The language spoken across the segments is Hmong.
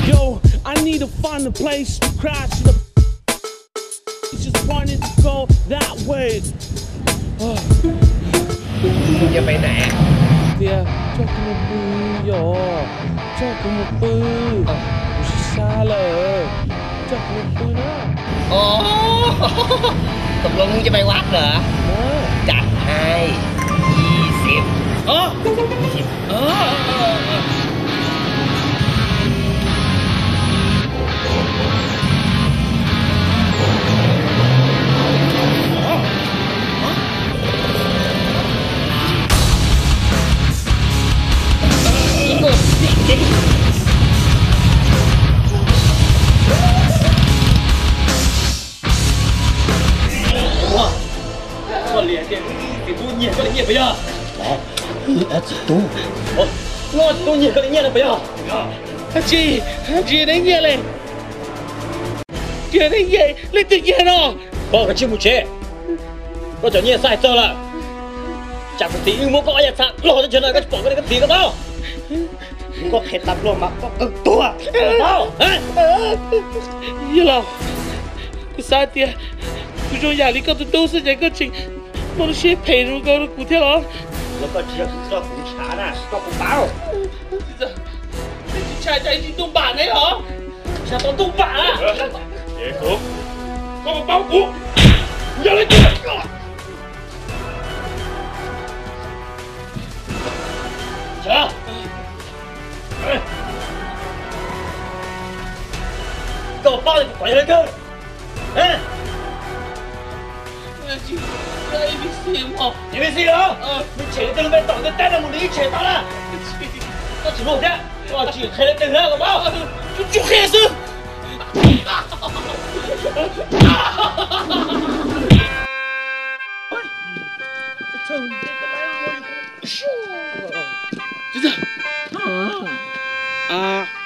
Yo, I need to find a place to crash the Just wanted to go that way. Mus nyob pem na. Tias coj kuv mus pw, yog coj kuv mus pw, kuv sib sab lawm, coj kuv mus pw na. Tau los mus nyob pem vaj lawm. Cav hais ib xib. Koj liam tias txiv tub nyiag koj li nyiaj puas yog? Txiv tub, txiv tub nyiag koj li nyiaj no puas yog? Tsis, tsis neb nyiag li. Tsis neb nyiag, leej twg nyiag no? Koj kav tsij mus tsev. Koj cov nyiaj xais txog lawm. Tsam kuv txiv wb muab koj ob yam txha los teb chaws no koj tsis pom koj niam koj txiv koj paub. Koj qhia tag pluag mas koj kawg tuag. Yawg laus, kuv xav tias kuv zoo yam li koj tus tub xwb ces koj tseem muaj lub siab phem zoo nkauj rau kuv thiab los? Los koj tsis yog kuv ntshav na, koj puas paub? Tsis ntshai cas tsis ntuj npam ne los? Ntshav tau ntuj npam na. Koj puas paub kuv yog leej twg? Koj paub kuv yog leej twg? Ib vis xis los, ib tshem leej twg lub npe tom ntej teb no mus nws ib tshem tau na. Koj tsis mloog thiab, koj tsis qhia leej twg na, koj paub? Tsuas qhia xwb.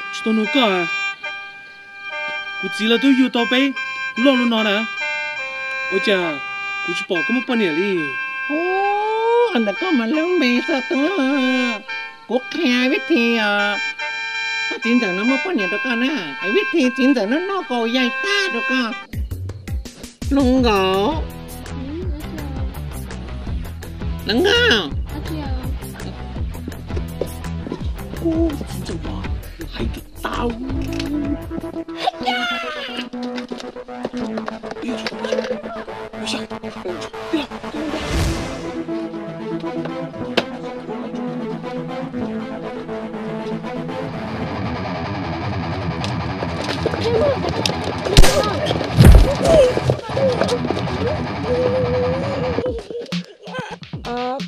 Tsis tau nug koj. Kuv txiv lawv twb yug tau peb loj lub no na, ua cas kuv tsis pom koj muaj poj niam li? Ntawm koj mas lub npe xwb twb, kuv qhia vib thi os. Koj txiv ntxawm no muaj poj niam rau koj na, es vib thi txiv ntxawm no noj kaus yaig tag rau koj. Hluas nkauj, hluas nkauj, txiv ntxawm no hais tias tau.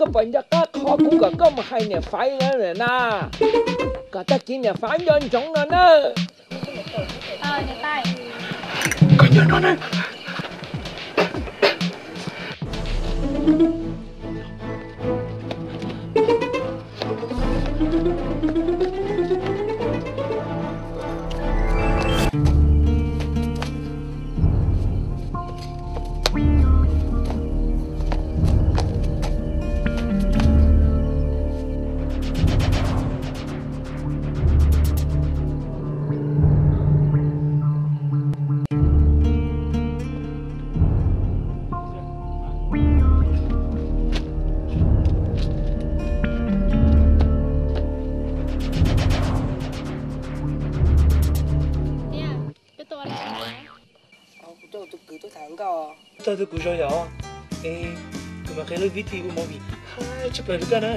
Koj puas nco qab qhov kuv kom koj mus hais niam Faiv na? Kom tag kis niam Faiv nco ntsoov no na. Kuv coj tus kwv tuaj tham nkauj. Txog tus kwv zoo yom, es kuv mam qhia lub vib thi ua movie hais tshaj plaws rau koj na.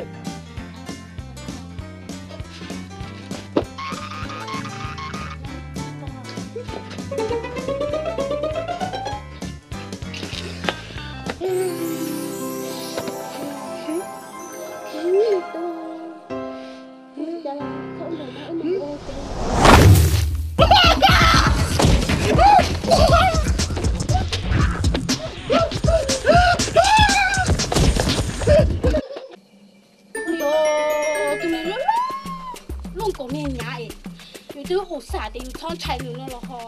Oj, kaus niag nyav es, yus twb ua xam tias yus txhob ntshai nws no los ho,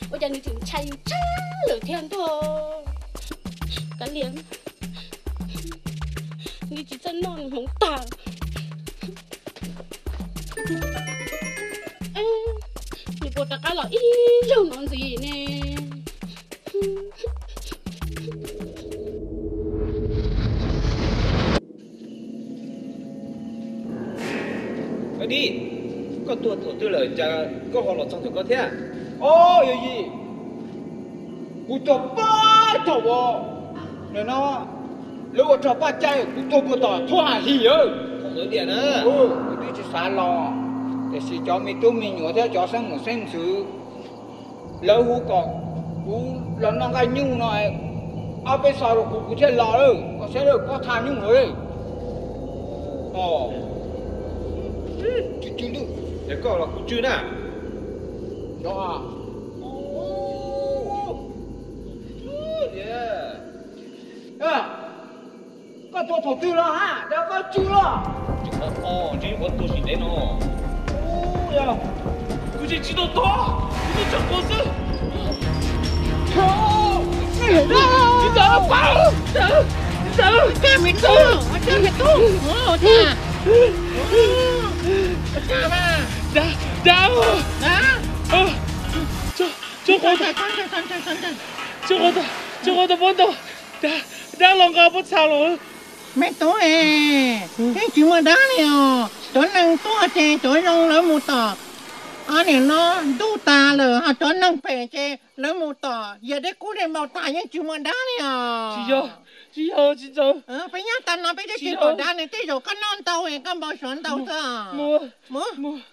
ua cas nws tseem ntshai yus tshaj lawm thiab ntuj. Kav liam, nws tsis txawj noj nws hmoov tag. Nws puas rov qab los ib zaug no ntxiv ne? Dib, koj tuag thaum twg lawm cas koj ho los txog ntawm ko thiab? Ob, yawm yij, kuv tuag pab thaum uas no lawv ua rog paj caij, kuv tuag puag tom thuab ham his. Kuv twb tsis xav los, tiam sis cov me tub me nyuam thiab cov xeeb mus xeeb ntxwv lawv hu kom kuv los noj nqaij nyuj no, ob peb xo rau kuv kuv thiaj los. Koj saib lawm, pob tha nyuj lawm. Tsw tsw ntuj, es koj los kuv tsw na. Koj tuag thaum twg los hab, koj tsw los? Tsis muaj tuag sim neej no. Kuv tsis tau tuag, kuv tseem quav xwb. Txiv ntxawm, pab, txiv ntxawv, txiv ntxawv, txiv ntxawv. Dab, dab, tsis quav tau, tsis quav tau pob ntau, dab los nqa pob txha los. Me tub, yeej tsis muaj dab li os. Cov neeg tuag ces cov zoo lawv mus tom, nim no ntuj tas lawm, ho cov neeg phem ces lawv mus tom yawg dej kub dej npau tas, yeej tsis muaj dab li os. Tsis yog, tsis yog, tsis txawv. Peb nyob tas no peb twb tsis pom dab ne, tej zaum koj noj ntau es koj npau suav ntau xwb. Mus,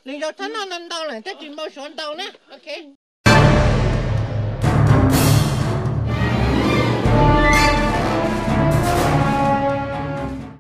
lwm zaus txhob noj ntau ntau lawm thiaj tsis npau suav ntau na.